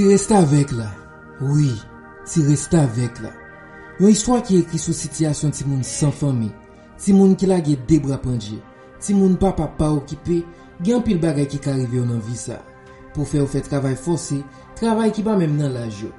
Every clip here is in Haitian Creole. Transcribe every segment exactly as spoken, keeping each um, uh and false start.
Ti restavèk la. Wi, ti restavèk la. Yon istwa ki ekri sou sitiyasyon timoun san fanmi, timoun ki lage de bra pandje, timoun papa pa okipe, gen anpil bagay ki ka rive w nan vi sa. Pou fè w fè travay fòse, travay ki pa menm nan laj yo.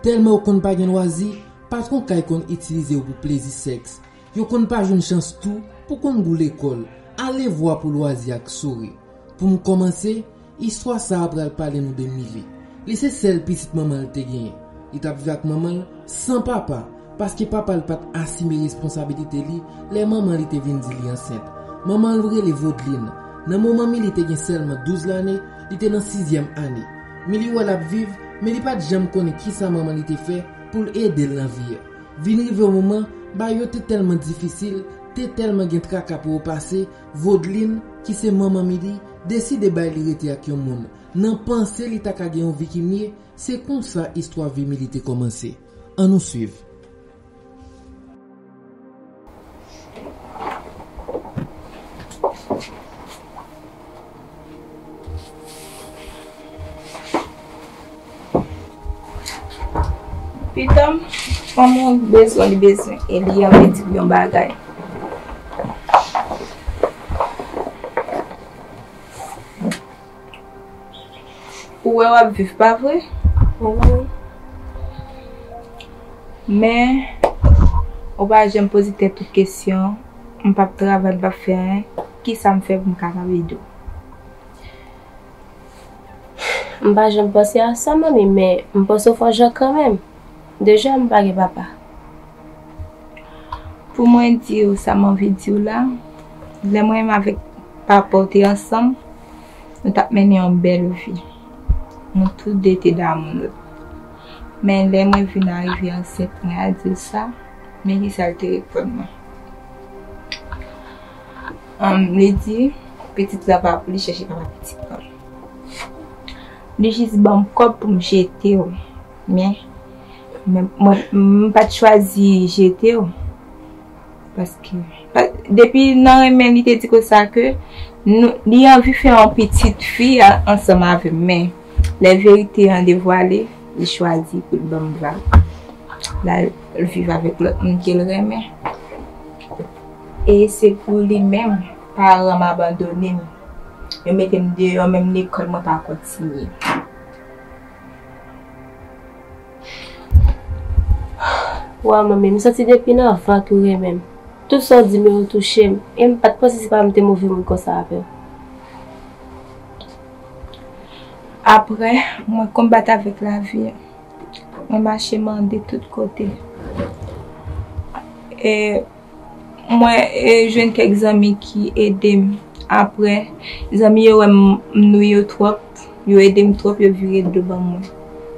Tèlman w konn pa gen lwazi, patwon kay konn itilize w pou plezi sèks, yo konn pa jwenn chans tou pou konn gou lekòl, alevwa pou lwazi ak souri. Pou m kòmanse, istwa sa a pral pale nou de Mili. Li se sèl pitit manman l te genyen. Li t ap viv ak manman l san papa, paske papa l pa t asime responsabilite li lè manman li te vin di li ansent. Manman l rele Vodeline. Nan moman Mili te gen sèlman douz lane, li te nan sizyèm ane. Mili wè l ap viv, men li pa t janm konnen kisa manman li te fè pou l ede l nan vi a. Vin rive yon moman, bagay yo te tèlman difisil, te tèlman gen traka pou yo pase, Vodeline, ki se manman Mili, deside bay li rete ak yon moun. Nan panse li ta ka gen yon vi ki mye, se konsa istwa vi Mili te kòmanse. Ann nou swiv. Pitan, fanm ou bezwen, li bezwen, e li anvi di w yon bagay. Ou wè w ap viv, pa vre? Wi. Men, ou pa janm poze tèt ou kesyon, m p ap travay, m p ap fè anyen, kisa m fè pou m kapab ede w? M pa janm panse a sa, manmi, men m panse w fè yon jan kanmenm. Deja, m pa gen papa. Pou mwen di w sa m anvi di w la, lè mwen menm avèk papa w te ansanm, nou t ap mennen yon bèl vi. Nou tou de te damou nou. Men lè mwen vin arive ansent, mwen al di l sa, men kisa l te reponn mwen. Ann, li di, pitit la pa pou li, chèche papa pitit lan. Li jis ban m kòb pou m jete w. Men, men mwen, m pa t chwazi jete w. Paske, pa, depi nan renmen, li te di konsa ke nou, li anvi fè yon pitit fi a, ansanm avè m. Men, lè verite an devwale, li chwazi pou l ban m vag. L al viv avèk lòt moun ke l renmen. E se pou li menm, paran m abandone m. Yo mete m deyò, menm lekòl mwen pa kontinye. Wa, manmi, m santi depi nan vant ou renmen m. Tout sa w di m yo touche m, e m pa t panse se pa m te move moun konsa avè w. Apre, mwen konbat avèk lavi a. Mwen mache mande tout kote. E mwen, e, jwenn kèk zanmi ki ede m. Apre, zanmi yo wè m, m nwi yo twòp, yo ede m twòp, yo vire do ban mwen.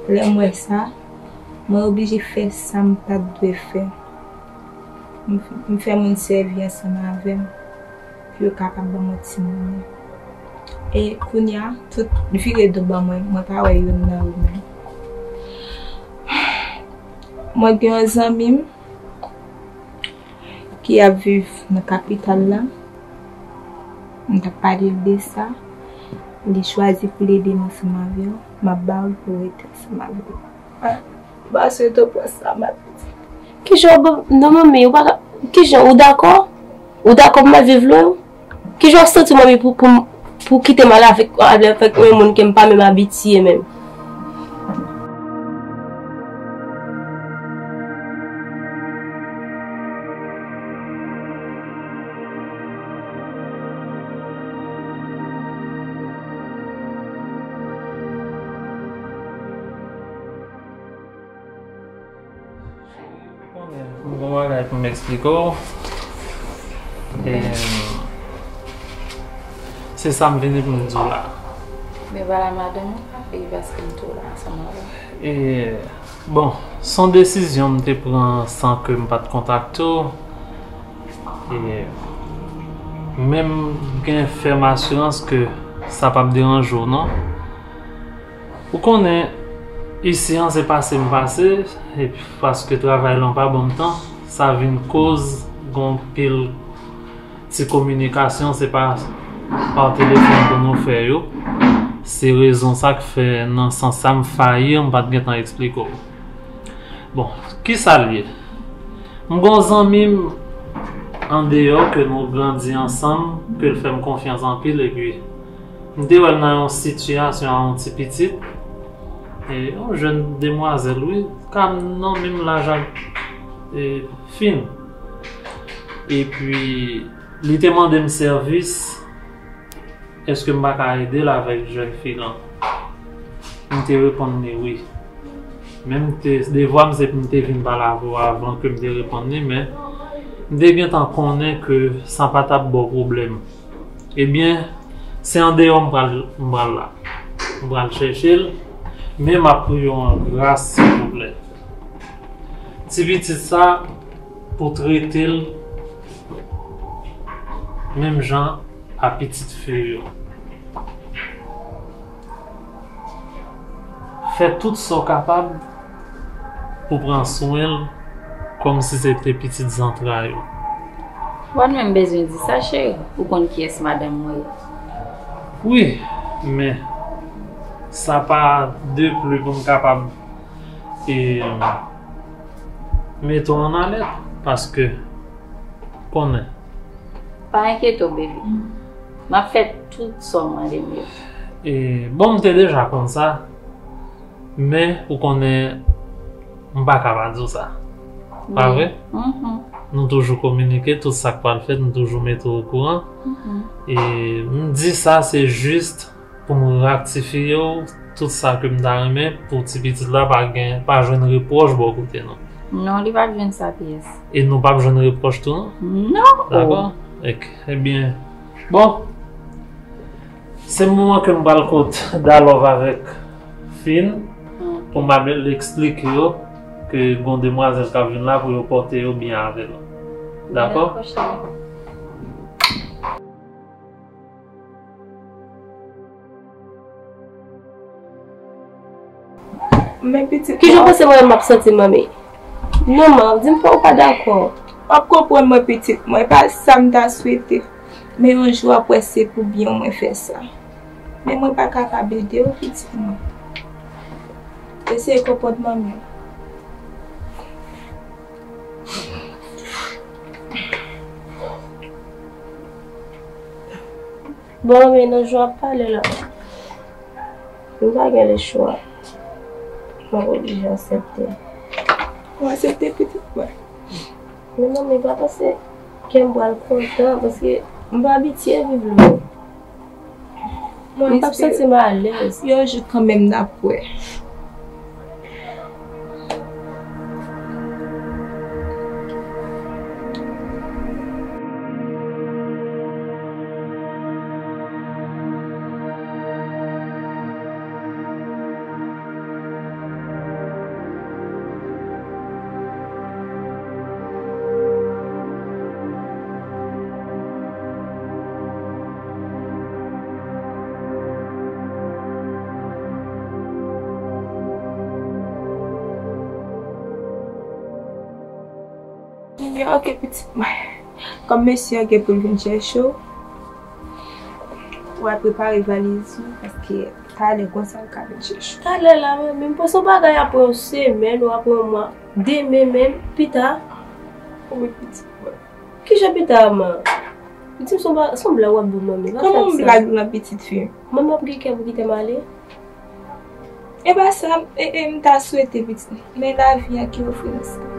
Lè m wè sa, mwen oblije fè sa m pa t dwe fè. M, m fè moun sèvi ansanm avè m pou yo kapab ban mwen timoun yo. E kounye a, tout vire do ban mwen, mwen pa wè youn nan yo menm. Mwen gen yon zanmi m ki ap viv nan kapital la. M t ap pale l de sa. Li chwazi pou l ede m ansanm avè w. M ap ba w l pou w rete ansanm avè w. Ah, m pa sou otoprès la, m ap di. Kijan w ban, non, manmi, ou pa ka, kijan, ou dakò? Ou dakò pou m al viv lwen w? Kijan w santi w, manmi, pou, pou, pou kite m al avèk, al avèk yon moun ke m pa menm abitye menm? Konnen, m gon bagay pou m eksplike w. E, se sa m vini pou m di w la. Men pa la madanm ou, e paske m tou la ansanm avè w. E, bon, se yon desizyon m te pran san ke m pa t kontakte w. E, men m gen fèm asirans ke sa p ap deranje w, non. Ou konnen, isi an se pase m pase, epi paske travay lan pa ban m tan, sa vin koz gon pil ti kominikasyon, se pa pa telefòn pou nou fè yo. Se rezon sa k fè nan sans sa m fayi, m pa t gentan eksplike w. Bon, kisa l ye? M gon zanmi m andeyò ke nou grandi ansanm, ke l fè m konfyans anpil, epi m te wè l nan yon sitiyasyon a yon ti pitit, e yon jèn demwazèl, wi, ka nan menm laj ak, e, Fin. Epi, li te mande m sèvis, èske m pa ka ede l avèk jèn fi lan? M te reponn li wi. Men m te, devwa m se pou m te vin pale avè w avan ke m te reponn li, men m te gentan konnen ke sa pa t ap ba w pwoblèm. Ebyen, se andeyò m pral, m pral la. M pral chèche l, men m ap priye w an gras, silvouplè. Ti pitit sa, pou trete l menm jan a pitit fi w yo. Fè tout sa w kapab pou pran swen l kòmsi se te pitit zantray ou. Mwen menm bezwen di sa, cheri. Ou konn kiyès madanm mwen ye? Wi, men sa pa de pli pou m kapab, e, mete w an alèt, paske konnen. Pa enkyete w, baby. M ap fè tout sa w mande m yo. E, bon, m te deja konn sa, men ou konnen m pa ka pa di w sa. Pa vre? Mhm. Nou toujou kominike, tout sa k pral fèt, nou toujou mete w okouran. Mhm. E m di sa, se jis pou m raktifye w tout sa ke m ta renmen pou ti pitit la pa gen, pa jwenn repwòch bò kote nou. Non, li p ap jwenn sa pyès. E nou p ap jwenn repwòch tou, non? Non. Dakò? Ek, ebyen, bon, se moman ke m pral kot Dalòv avèk Fin pou m al eksplike yo ke gon demwazèl k ap vin la pou yo pòte yo byen avè nou. Dakò? Dakò, cheri. Men pitit. Kijan w panse mwen menm m ap santi m, manmi? Non, man, di m fò ou pa dakò. W ap konprann mwen, pitit mwen, e pa sa m ta swete. Men yon jou w ap wè se pou byen w mwen fè sa. Men mwen pa kapab ede w, pitit mwen. Eseye konprann manmi w. Bon, men nan jou ap pale la. M pa gen lechwa. M ap oblije aksepte. Ou aksepte pitit mwen? Men non, men pa panse kè m pral kontan, paske m pa abitye viv lwen. M p ap santi m alèz. Yon jou kanmenm n ap wè. Ebyen, oke, pitit mwen. Kòm mesye a gen pou l vin chèche w, w a prepare valiz ou, paske talè konsa l ka vin chèche w. Talè la, manmi, m panse yon bagay apre yon semèn ou apre yon mwa, demen menm, pita. Wi, pitit mwen. Kijan pita, man? Pitit, se yon ba-, se yon blag w ap ban manmi. Kòman yon blag nan pitit fi m? Manmi ap gen kè pou kite m ale? E pa sa, e, e, m ta swete, pitit. Men lavi a ki ofri nou sa.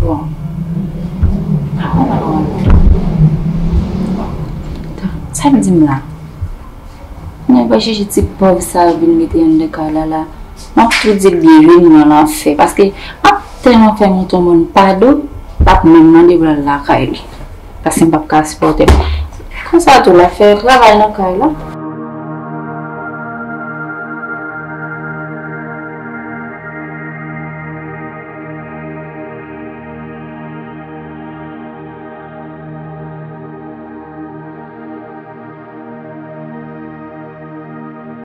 Bon. Sa m di m la? Nèg va chèche ti pòv sa yo vin mete anndan kay la la. M ap tou di l byenveni nan lanfè. Paske m ap tèlman fè mouton moun pado, l ap menm mande pou l al lakay li. Paske m p ap ka sipòte l. Konsa tou l ap fè travay nan kay la.